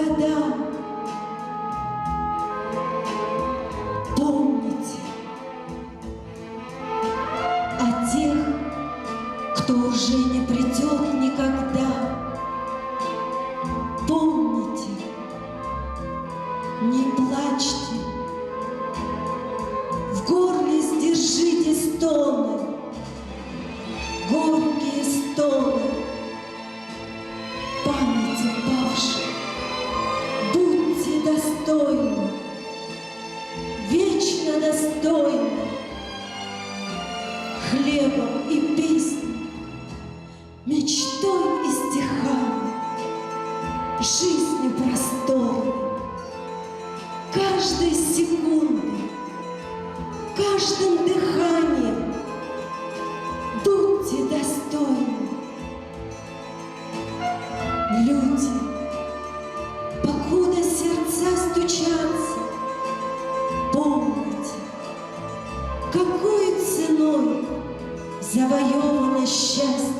годам. Помните о тех, кто уже не придет никогда. Помните, не плачьте, в горле сдержите стоны, горькие стоны памяти павших. Будьте достойны, вечно достойны хлебом и песней, мечтой и стихами, жизнью просторной, каждой секундой, каждым дыханием будьте достойны. Люди, покуда сердца стучатся, помните, какой ценой завоевано счастье.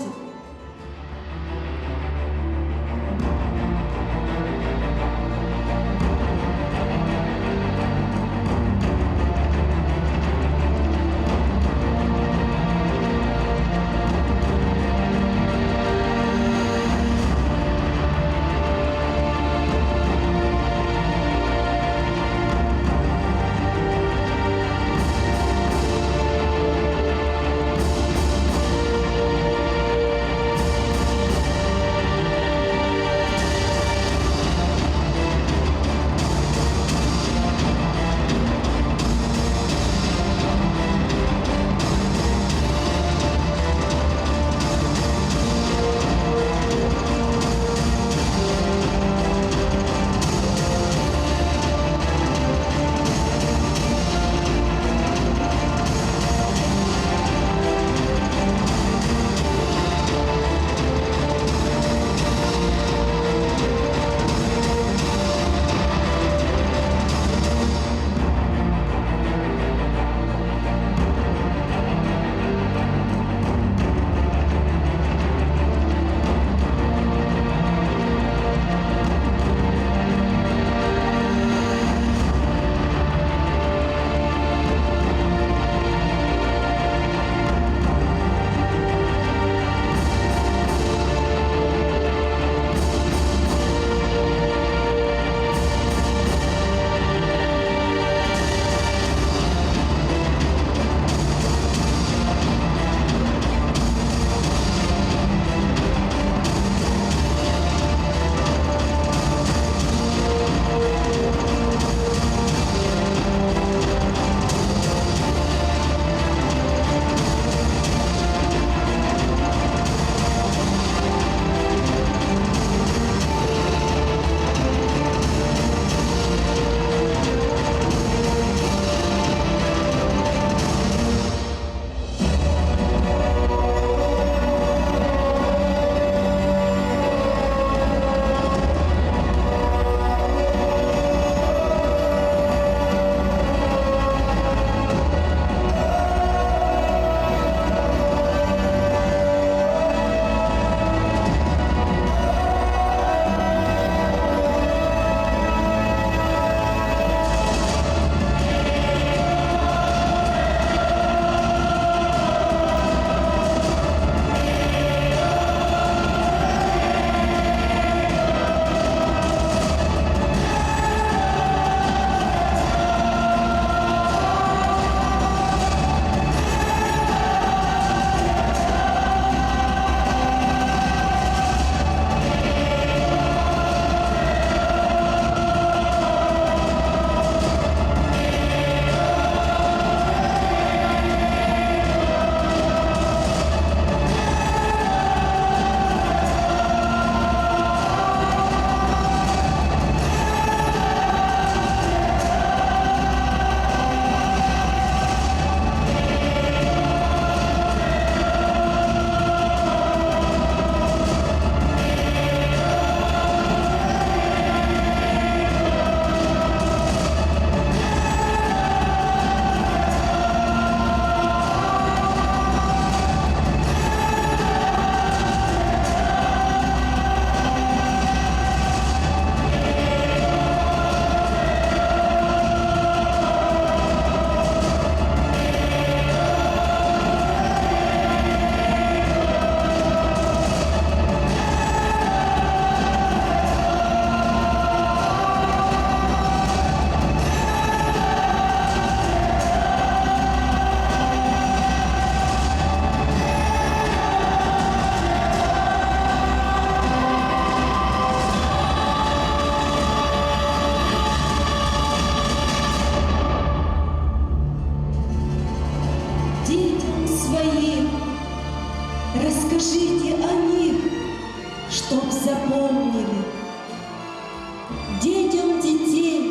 Детям детей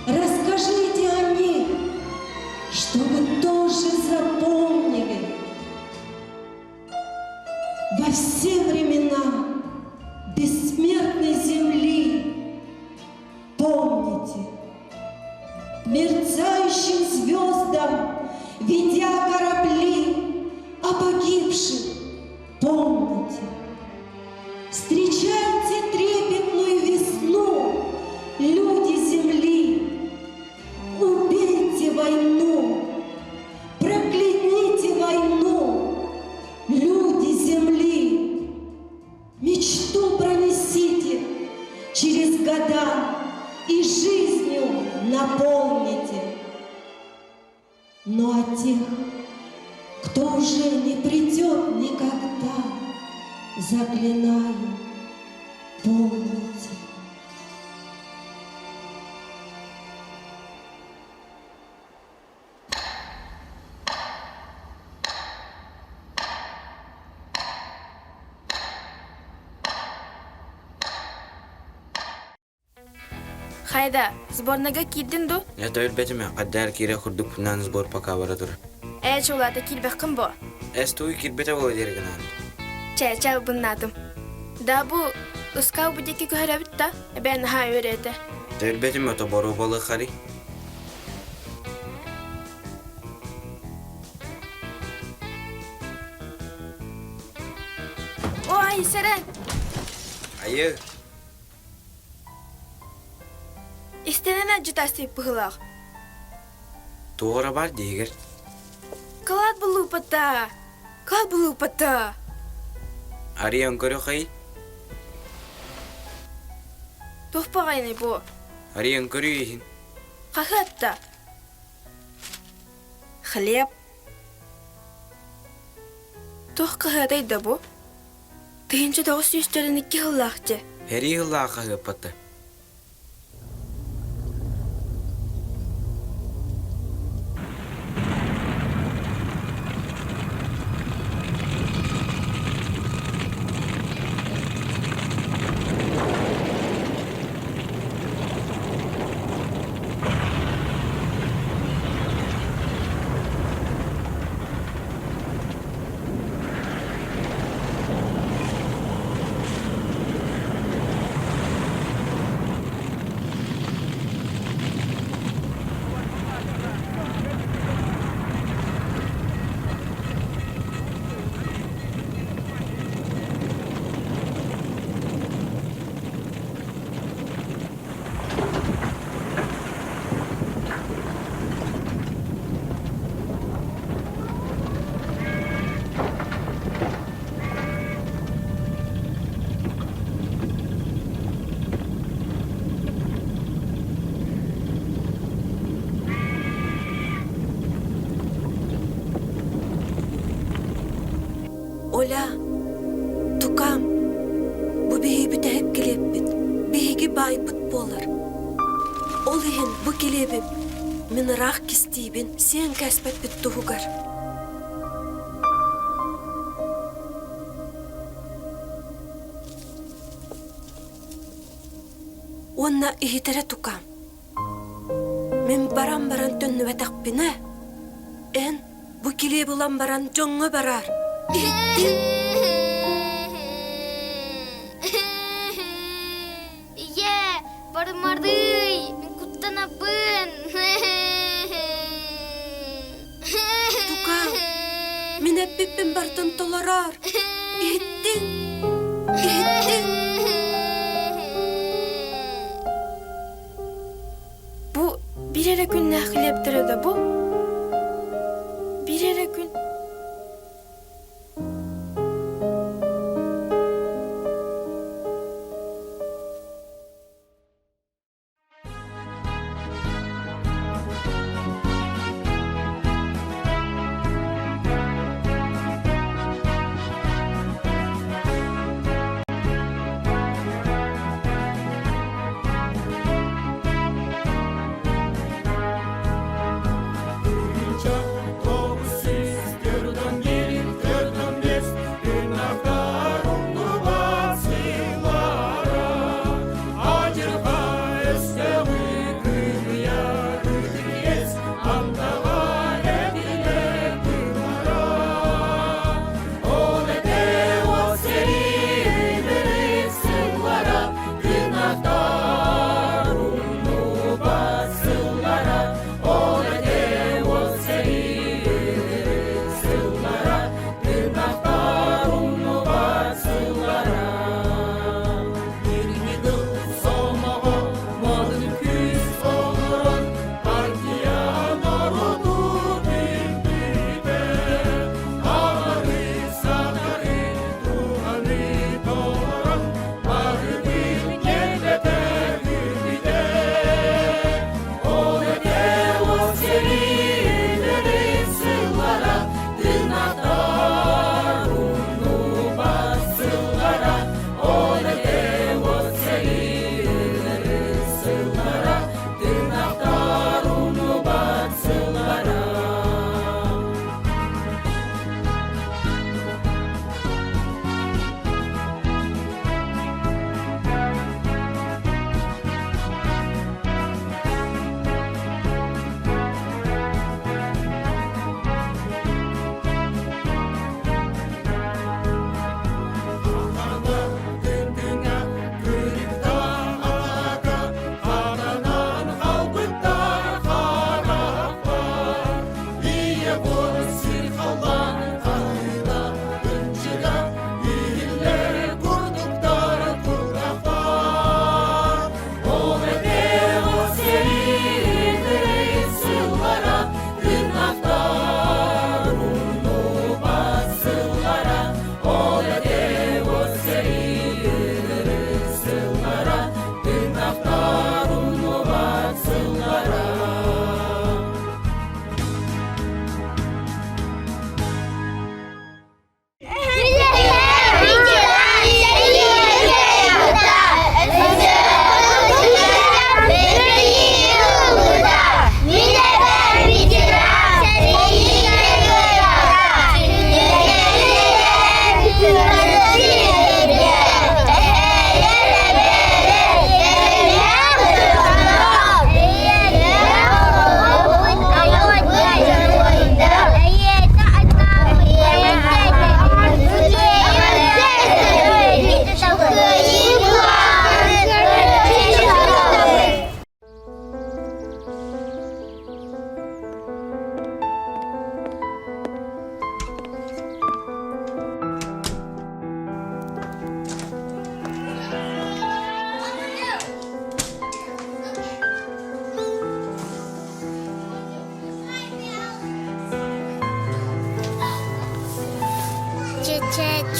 расскажите о них, чтобы тоже запомнили. Во все времена бессмертной земли помните, мерцающим звездам, ведя корабли, о погибших помните. Встречайте трепетную весну, люди земли, убейте войну, прокляните войну, люди земли. Мечту пронесите через года и жизнью наполните. Ну а тех, кто уже не придет никогда, заклинаю, помните. Хайда, сборнага киирдин ду? Это өлбетиме, хаддар киирэ курдукпунан сбор пока бара турар. Ээ, чулата киирбэххин бо. Эс туй киирбэтэ буола диэри гынаан. Чэ, чэ, албыннаатым. Да бу, ыскаап бу диэки көһөрөбүт да, эбээ наһаа үөрэтэ. Өлбетим ото боруобалы хари. Ой, сэрэн! Айы! Истэнэн адьытаастыйып быһыылаах. Туора бар диигэр. Кылаат булуупата! Кылаат булуупата! Арыйан көрө хай. Туох баҕайыный бу? Арыйан көрүү иһин. Хаһыатта. Хлеб. Туох хаһыатай да бу? 1942 сыллаах дьэ. Сэрии сыллаах хаһыаппата. Оля, тукаам, бу биһиги бүтэһик килиэппит, биһиги баайбыт буолар. Ол иһин бу килиэби мин ыраах кистиибин, сиэн кээспэппит туһугар. Уонна иһитэрэ тукаам. Мин баран баран төннүбэтэхпинэ, эн бу килиэби ылан баран дьоҥҥо бараар. Иһиттин? Ийээ, барымарый, мин куттанабын. Тукаам, мин эппиппин барытын толороор. Иһиттиҥ? Иһиттиҥ? Бу биир эрэ күннээх хлебтэрэ да бу? Биир эрэ күн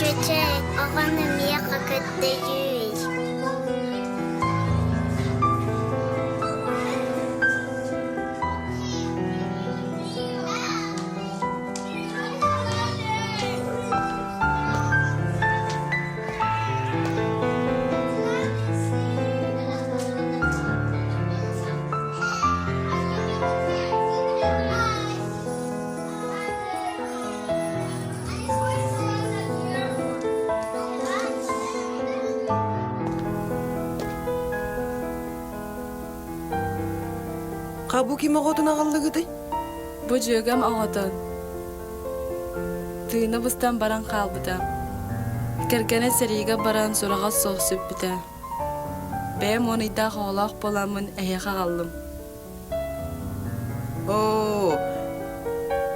Чүөчэ, оҕону миэхэ көрдөйүй. Хабу ким оҕотун аҕаллыгытый? Бу дьүөгэм оҕотун. Тыына быстан баран хаалбыта. Кэргэнэ сэриигэ баран сураҕа суох сүппүтэ. Бэйэм уон ыйдаах оҕолоох буоламмын эһиэхэ аҕаллым. Оо,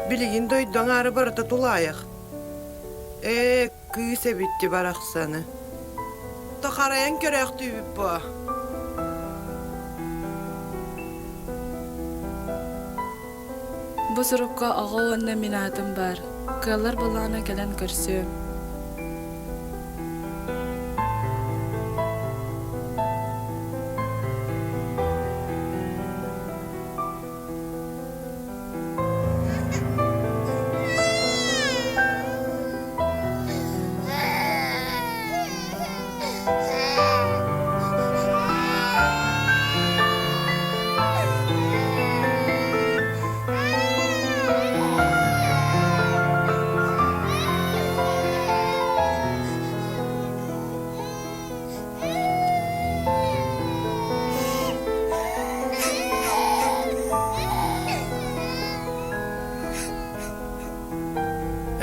билигин дойду аҥаара барыта тулаайах. Ээ, кыыс эбитти барахсаны. Тахарайан көрөөхтүүбүт буо. Бу сурукка оҕо уонна мин аатым баар. Кыаллар буоллаҕына кэлэн көрсүөм.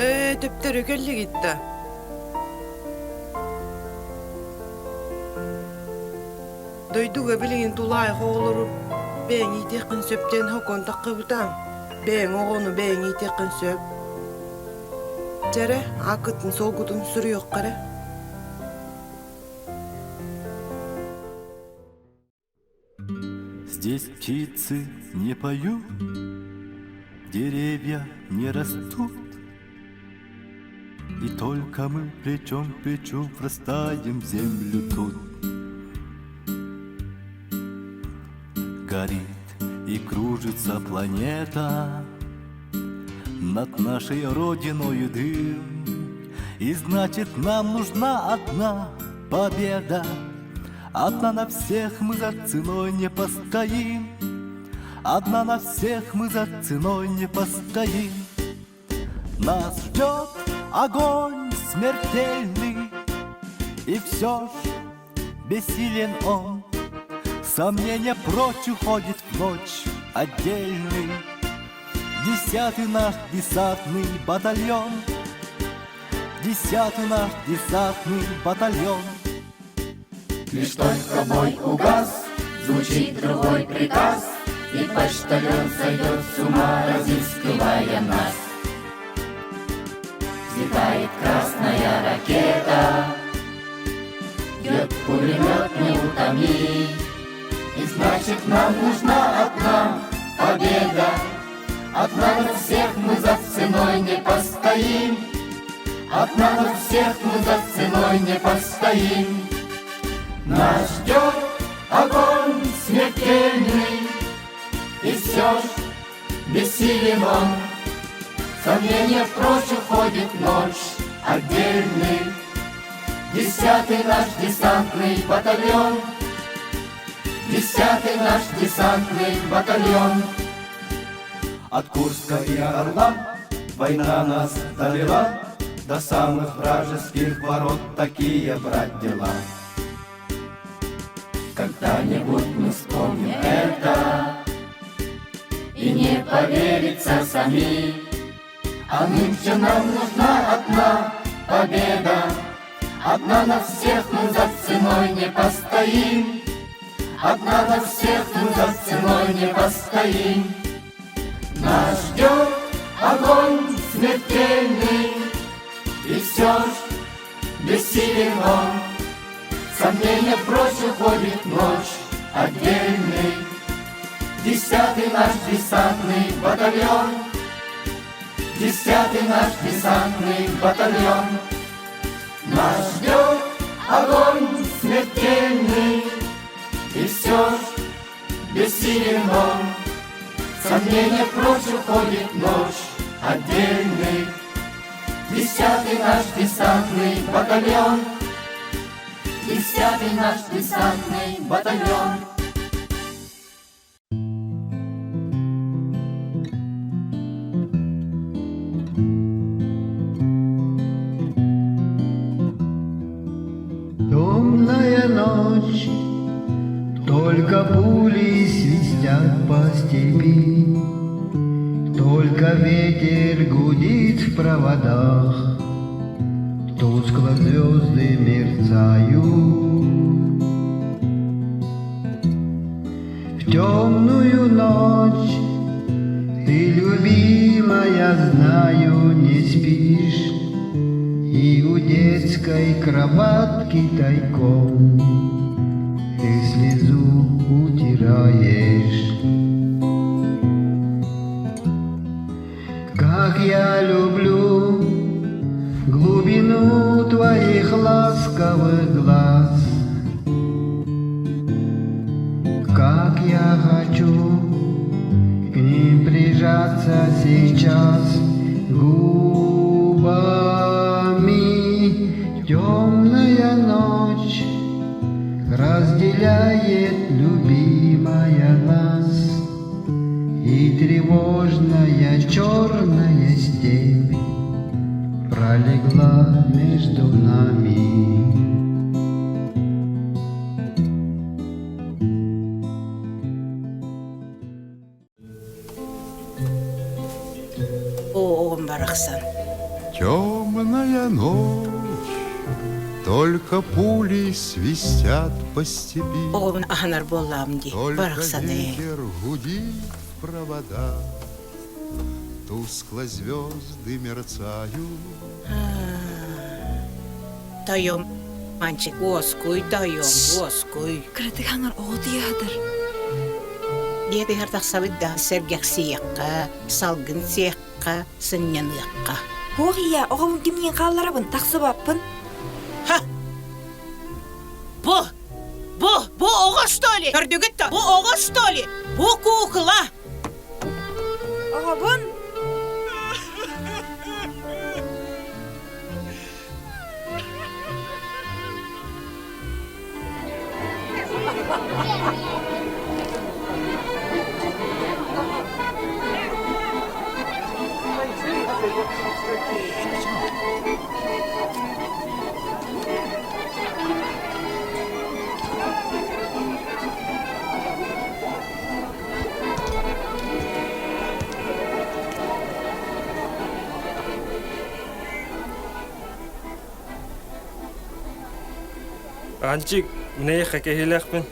Ээ, төптөрү кэллигит да. Дойдуга билигин тулаайах оҕолору бэйэҥ иитиэххин сөп диэн хокуон таххыбытаҥ. Бэйэҥ оҕону бэйэҥ иитиэххин сөп. Чэ эрэ, ааккытын суолгутун суруйуохха эрэ. Здесь птицы не поют, деревья не растут, И только мы плечом к плечу врастаем в землю тут. Горит и кружится планета, Над нашей родиною дым, И значит, нам нужна одна победа. Одна на всех мы за ценой не постоим, Одна на всех мы за ценой не постоим. Нас ждет огонь смертельный, И все ж бессилен он. Сомнения прочь уходит в ночь отдельный. Десятый наш десантный батальон, Десятый наш десантный батальон. Лишь только бой угас, звучит другой приказ, И почтальон сойдет с ума, разыскивая нас. Взлетает красная ракета, Бьет пулемет не утоми. И значит нам нужна одна победа, Одна на всех мы за ценой не постоим, Одна на всех мы за ценой не постоим. Нас ждет огонь смертельный, И все ж бессилен он. Сомнения прочь уходит ночь отдельный. Десятый наш десантный батальон, Десятый наш десантный батальон. От Курска и Орла война нас довела До самых вражеских ворот такие брать дела. Когда-нибудь мы вспомним это И не поверится сами. А нынче нам нужна одна победа, Одна на всех мы за ценой не постоим, Одна на всех мы за ценой не постоим. Нас ждет огонь смертельный, И все ж бессилен он. Сомнения прочь уходит ночь отдельный. Десятый наш десантный батальон, Десятый наш десантный батальон. Нас ждет огонь смертельный, И все ж бессилен он. Сомнения прочь уходит ночь отдельный. Десятый наш десантный батальон, Десятый наш десантный батальон. Темная ночь, только пули свистят по степи, Только ветер гудит в проводах, Тускло звезды мерцают. В темную ночь ты, любимая, знаю, не спишь, И у детской кроватки тайком Ты слезу утираешь. Как я люблю глубину твоих ласковых глаз, Как я хочу к ним прижаться сейчас губами. Темная ночь разделяет любимая нас, И тревожная черная степь пролегла между нами. Оҕом барахсан. Темная ночь, только пули свистят по степи. Оҕобун аһынар буоллаҕым дии, Только барахсаны. ветер гудит в проводах, Тускло звезды мерцают. Тойом, манчик, уоскуй, тойом, уоскуй. Кыратык хаҥар оҕо тыаһатар. Диэтигэр тахсабыт да сэргэхсийэххэ, салгын сиэххэ, сынньаныахха. Һуох ийэ, оҕобун кимниин хаалларабын, тахсыбаппын. Ха! Бу! Бу! Бу оҕо что ли? Көрдүгүт да? Бу оҕо что ли? Бу куукула! Оҕобун! Анчик, минэйхэ кэһиилээхпин.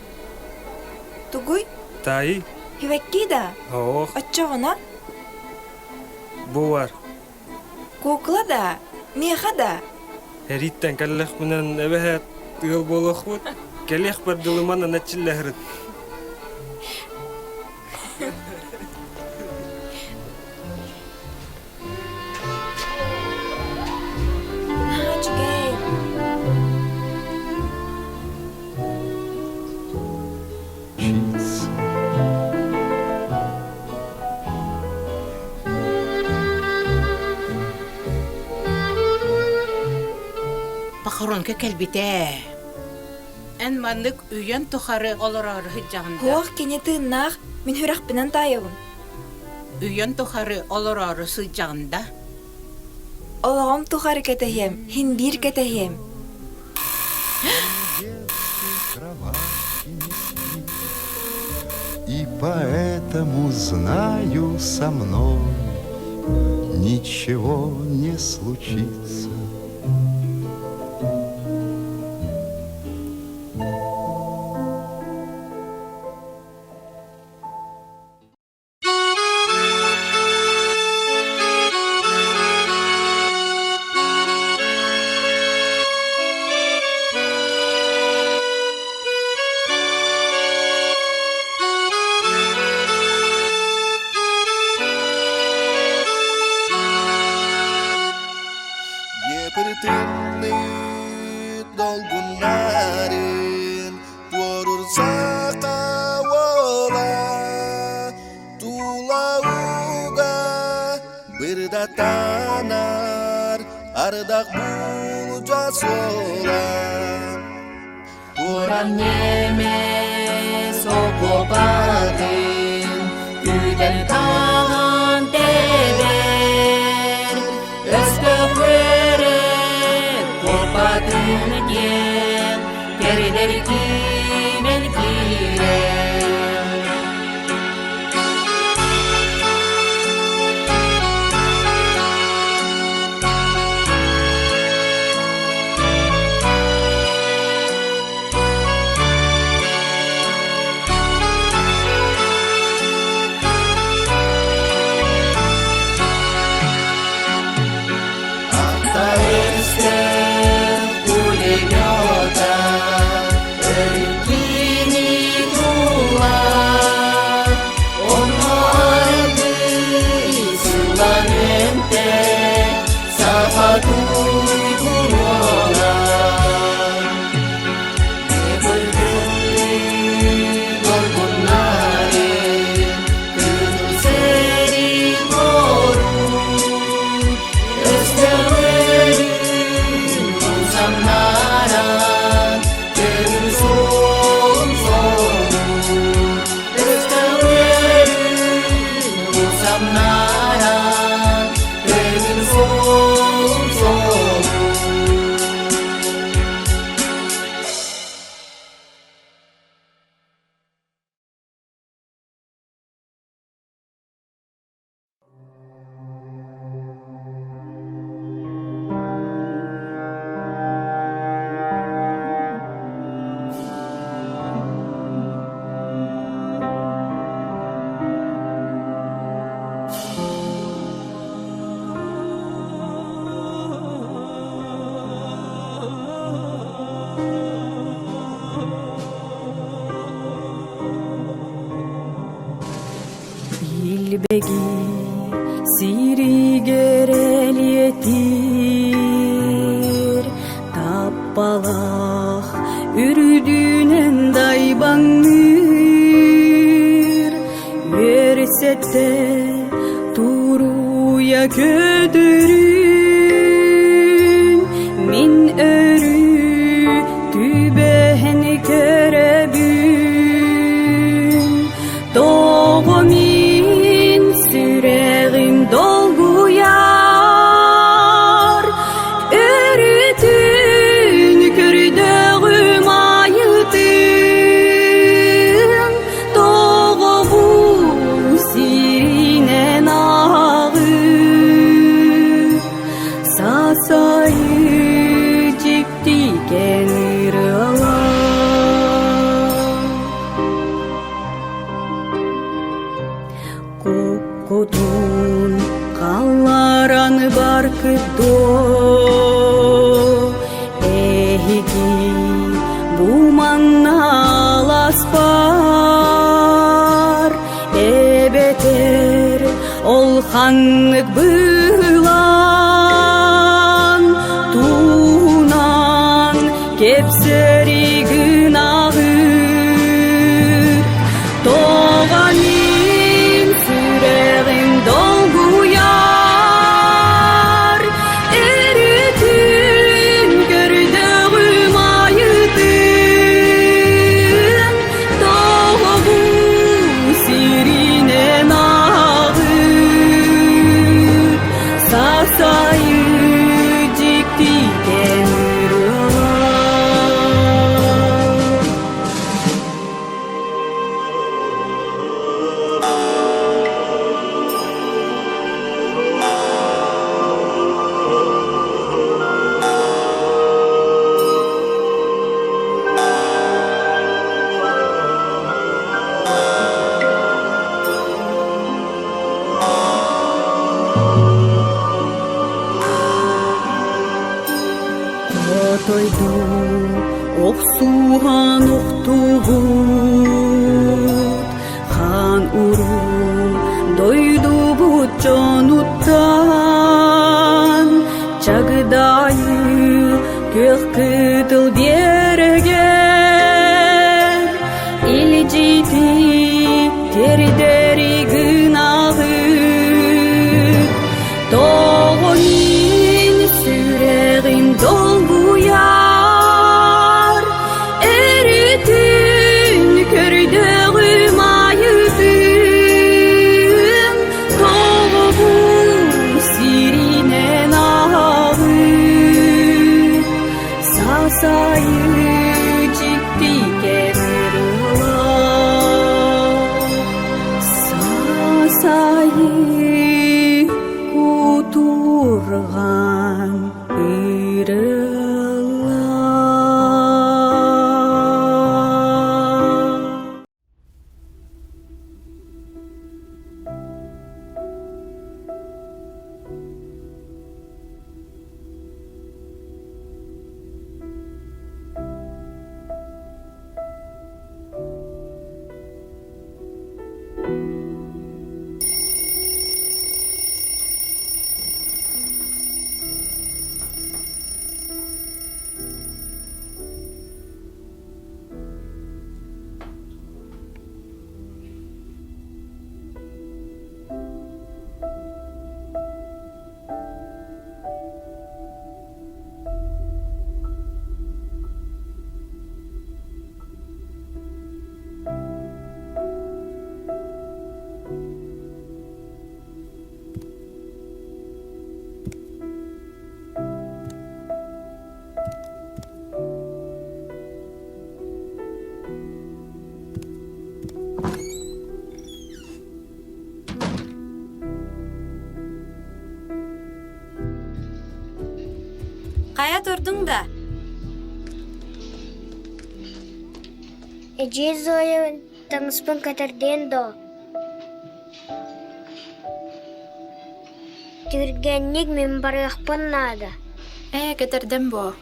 Тугуй? Таайый? Хивэкки да? Оох. Оччоҕуна? Бу бар. Куукула да? Миэхэ да? Эриттэн кэллэхпинэн эбэһээт ыал буолуохпут. Кэлиэхпэр дылы манан эчиллэһэрит. Наһаа үчүгэй. Похоронка кэлбитэ. Эн маннык үйэн тухары олороору сылдьаҕын да? Һуох кини тыыннаах, мин сүрэхпинэн таайабын. Үйэн тухары олороору сылдьаҕын да? Олоҕум тухары кэтэһиэм, һин биир кэтэһиэм. И поэтому знаю со мной ничего не случится. Ыйатанар ардах буулдьа суола Туран немец окуопатын күүтэн таҥан тэбэр Өстөөхтөрө куоппатын диэн кэрдэр киимэн киирэр. Пулемета өркини тула онно сыланенте саха туйгуруола долгуннары күнсери кору өстөөрүн самнаран көмүл суолун өстөөрүн самнаран көмүл суолун Илбэги сиригэр элиэтиир Таппалаах үрдүнэн дайбаҥныыр Үөрсэтэ туруйа көтөрүн Мин өрүү түбэһэн көрөбүн Тоҕо мин сүрэҕим долгуйар, Өрүтүн көрдөҕүм айытын, Тоҕо бу сиринэн ааҕыы Сасайыы дьикти кэҥиир ырыалар. Куккутун халларан баркыт дуо Эһиги бу манна аласпар Эбэтэр ол ханнык быылан Туунан кэпсэри гынаҕыт Тоҕо мин сүрэҕим долгуйар, Өрүтүн көрдөҕүм айытын, Тоҕо бу сиринэн ааҕыт, Сасайы дьикти кэмир Хотойду охсуһан охтубут, хаан уруу дойдубут дьонуттан чагыдайы күөх кытыл биэрэгэр илдьити тиэрдэри гынаҕыт. олордуҥ да? Эдьиий Зоя таҥаспын кэтэрдиэн дуо? Түргэнник мин барыахпын наада. Ээ, кэтэрдэн буо.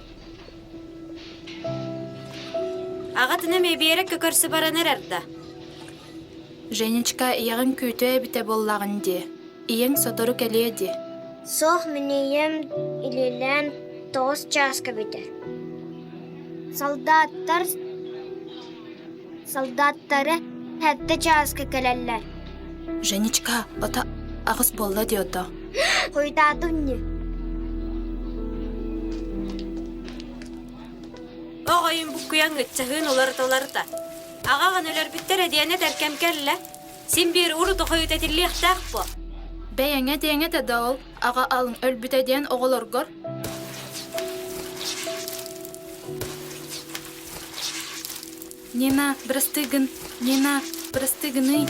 Аҕатын эмиэ биэрэккэ көрсө баран эрэр да? Женечка, ийэҕин күүтүө эбитэ буоллаҕын дии. Ийэҥ сотору кэлиэ дии. Суох, мин ийэм илиилээн 9 чааска бүтэр. Солдаттар солдаттары 7 чааска кэлэллэр. Женечка, ото 8 буолла дии ото. Хойутаатым ини. Оҕойун буккуйан ыччаһыын уларыта-уларыта. Аҕаҕын өлөрбүттэр эдиэнэ тэркэм кэллэ. Син биир урут хойут этиллиэхтээх буо. Бэйэҥэ диэҥэ да ол аҕа алын өлбүтэ диэн оҕолоргор Нина, бырастыы Нина, бырастыы гыный.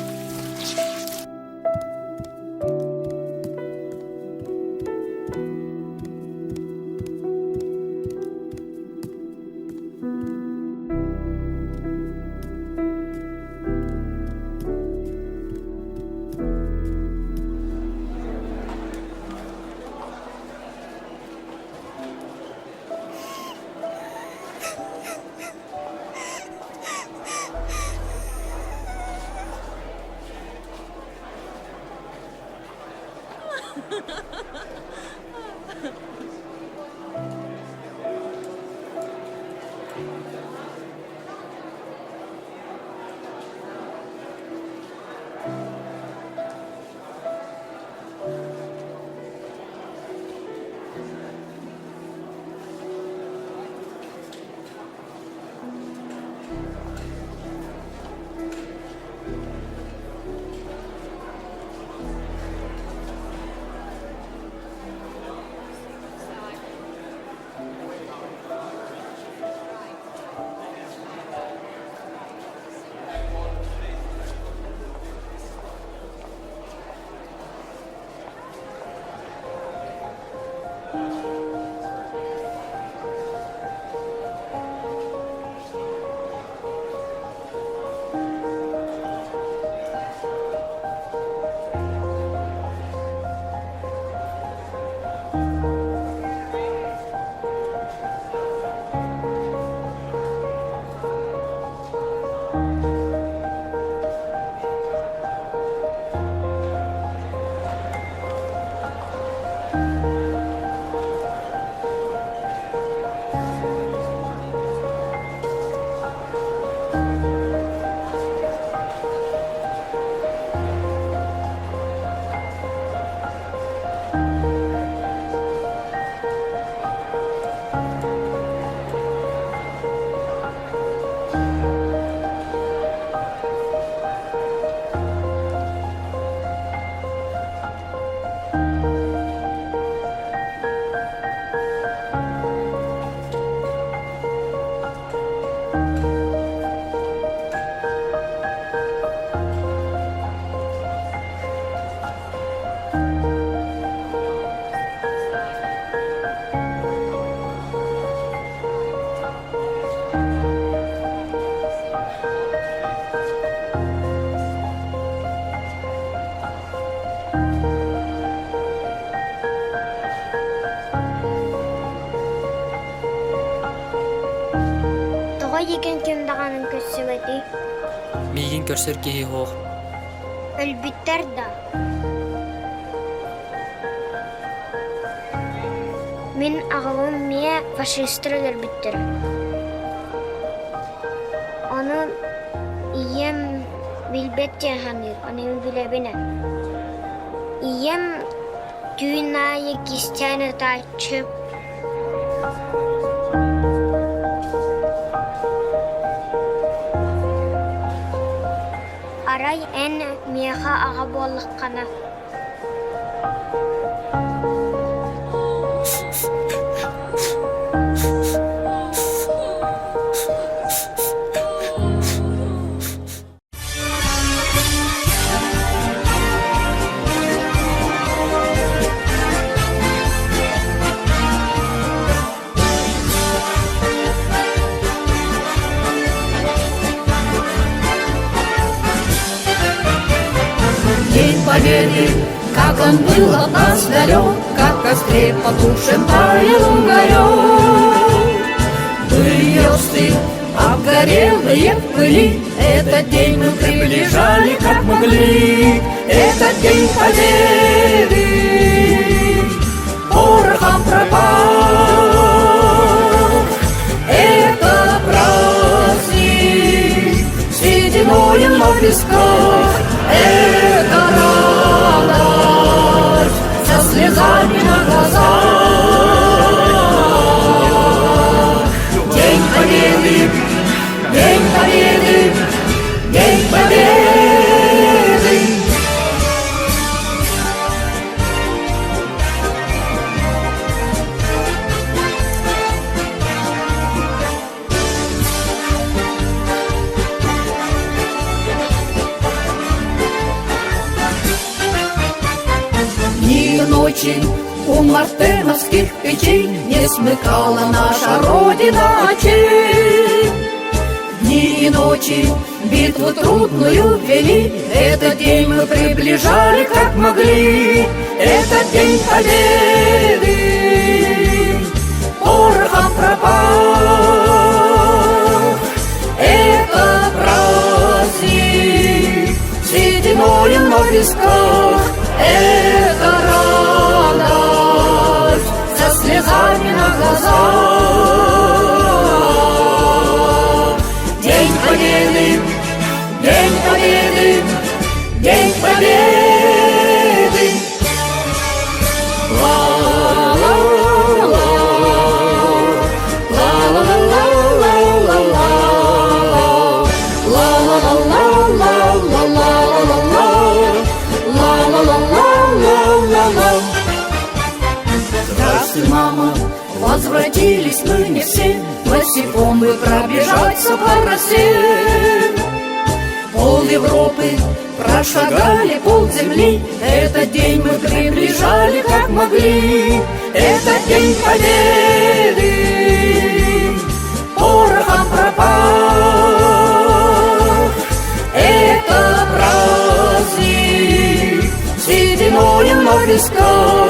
Тоҕо эйигин ким даҕаны көрсүбэтий? Миигин көрсөр киһи суох. Өлбүттэр да? Мин аҕабым эмиэ фашистар өлөрбүттэрэ. Ону ийэм билбэт диэн саныыр, ону мин билэбин ээ. Ийэм түүн аайы кистээн ытааччы. Арай эн миэхэ аҕа буоллаххына День Победы, как он был от нас далек, Как в костре потухшем таял уголек. Были версты, обгорелые в пыли, Этот день мы приближали, как могли, Этот День Победы порохом пропах. Это праздник сединою на висках, это радость со слезами на глазах. День Победы, День Победы, День Победы! Дни и ночи у мартеновских печей Не смыкала наша Родина очей. Дни и ночи битву трудную вели, Этот день мы приближали, как могли, Этот день победы порохом пропах. Это праздник сединою на висках, Это радость со слезами на глазах. День Победы, День Победы, День Победы! Ла-ла-ла, ла-ла-ла-ла-ла-ла, ла-ла-ла-ла-ла-ла-ла-ла, ла-ла-ла-ла-ла-ла-ла. Здравствуй, мама, возвратились мы не все, Босиком мы пробежаться по росе. Пол Европы прошагали, пол земли, Этот день мы приближали, как могли, Этот день победы порохом пропах. Это праздник сединою на висках.